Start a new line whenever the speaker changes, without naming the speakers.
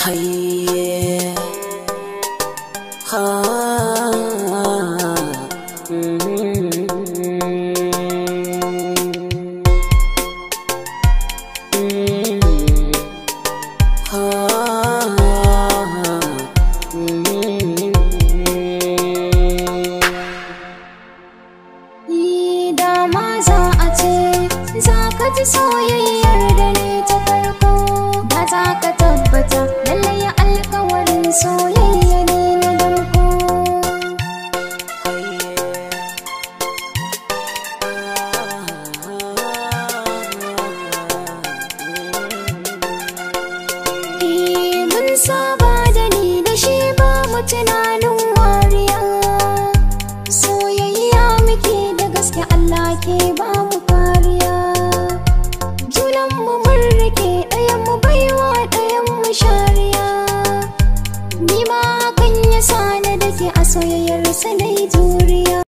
Hayye ha.
Dama za a ce za ka ji soyayyar da ne ta farko, da za ka tabbata lallai alkawarin soyayya ne na damko. Mun saba da ni da shi ba mu tunanin wariya, soyayya muke da gaske Allah ke ba mu kariya. Junan mu mun rike, ɗayan mu baiwa ɗayan mu shariya. Ni ma hakan ya sa na dake a soyayyar sa na